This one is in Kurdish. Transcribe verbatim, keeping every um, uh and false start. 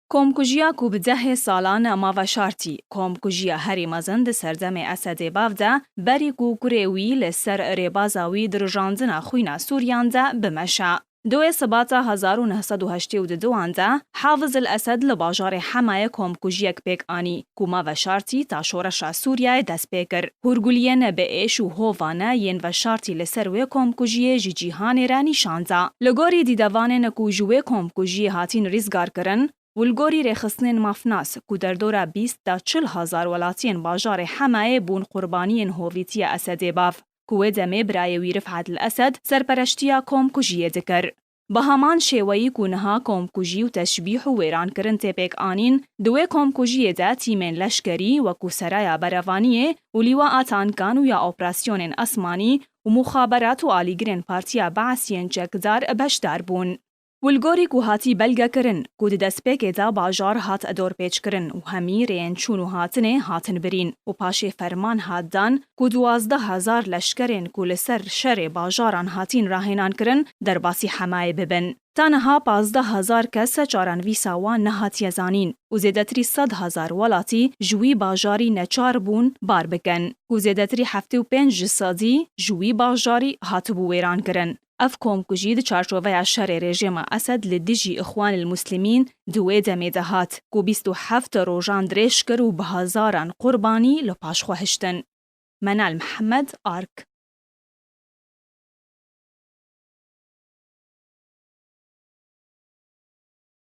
Komkujiya ku bi dehê salan ma veşartî, komkujiya herî mezin di serdemê Esedê Bav de, berî ku kurê wî li ser rêbaza wî dirijandina xwîna Sûriyan de bimeşe. Duê Sibata hezar û neh sed û heştê û duduan de, Hafiz el Esed li bajarê Hemayê komkujiyek pêk anî, ku ma veşartî ta şoreşa Sûriyeyê dest pê kir. Hûrguliyên bi êş û hovane yên veşartî li ser wê komkujiyê ji cîhanê re nîşan da. Li gorî dîdevanên ku ji wê komkujiyê hatîn rîzgar kirin, û li gorî rêxistinên mafnas ku derdora bîst ta çil hezar welatiyên bajarê Hemayê bûn qurbaniyên hovîtiya Esedê Bav, ku wê demê birayê wî Rifat el Esed serpereştiya komkujiyê dikir. Bi heman şêweyî ku niha komkujî û teşbîh û wêrankirin tê pêk anîn, di wê komkujiyê de tîmên leşkerî wekû Seraya Berevaniyê û Lîwaa Tankan û ya Operasyonên Esmanî û muxaberat û alîgirên Partiya Beas yên Çekdar beşdar bûn. Û li gorî ku hatî belgekirin ku di destpêkê de bajar hat dorpêçkirin û hemî rêyên çûn û hatinê hatin birîn û paşê ferman hat dan ku duwazdeh hezar leşkerên ku li ser şerê bajaran hatîn rahênan kirin derbasî Hemayê bibin. Ta niha pazdeh hezar kes çarenvîsa wan nehatiye zanîn û zêdetirî sed hezar welatî ji wî bajarî neçar bûn bar bikin ku zêdetirî heftê û pênc ji sedî ji wî bajarî hatibû wêran kirin. Ev komkujî di çarçoveya şerê rejîma Esed li dijî Îxwanil Muslimîn di wê demê de hat, ku bîst û heft rojan dirêj kir û bi hezaran qurbanî li paş xwe hiştin. Menal Mihemed, Ark.